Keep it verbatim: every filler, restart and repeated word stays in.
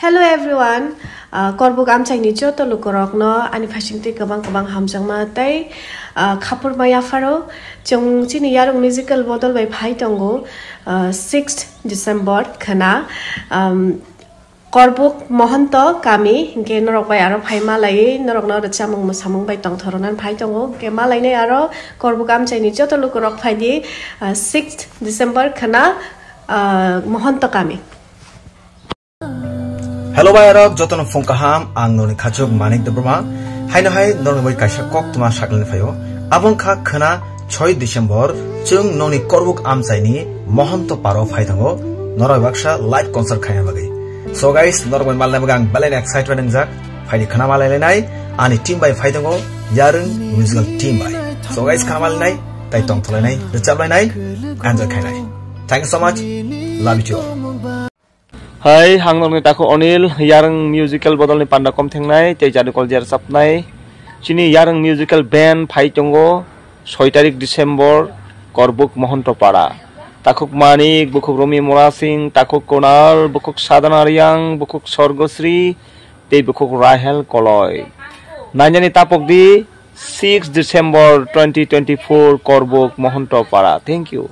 Hello everyone, uh, Korbuk Amchaini joto lukurokno ani phaisingtwi kwbang kwbang hamjakma tei, uh, khapurma yapharo. Chwng chini Yarung Musical Bodol bai phai tongo, uh, sixth December khwna, um, Korbuk Mohonto kami, hinkhe norok bai aro phai malaiwi norokno rwchapmung mwsamung bai tongthorunani phai tongo. Hinkhe malainai aro Korbuk Amchaini joto lukurok phaidi, uh, sixth December khwna, uh, Mohonto kami. Hello bai rok, jotono phung kaham, ang noni khachuk Manik Debbarma. Haino hai noni bai kaisa kok tuma sakni phaio. Abong kha khwna soi December, chwng noni Korbuk Amchaini Mohonto Paro phai tongo. Norok baksa live concert khaina bagwi. So guys, norok bai malnai bagwi ang belai excitement wngjak. Phaidi khwna malai lainai, ani team bai phai tongo, Yarung Musical Team bai. So guys, khwna malai nai, tai tongtholainai, rwchap lainai, enjoy khainai. Thank you so much. Love you all. Hai, ang norokni takhuk Onil, Yarung Musical Bodolni panda kom thengnai, tei jani kol jer sapnai. Chini Yarung Musical Band phai tongo, soi tarik December, Korbuk Mohonto Para. Takhuk Manik, bukhuk Romi Morasing, takhuk Konal, bukhuk Sadhana Riang, bukhuk Sorgosri, tei bukhuk Rahel Koloi. Nainani tapok di, six December twenty twenty-four, Korbuk Mohonto Para. Thank you.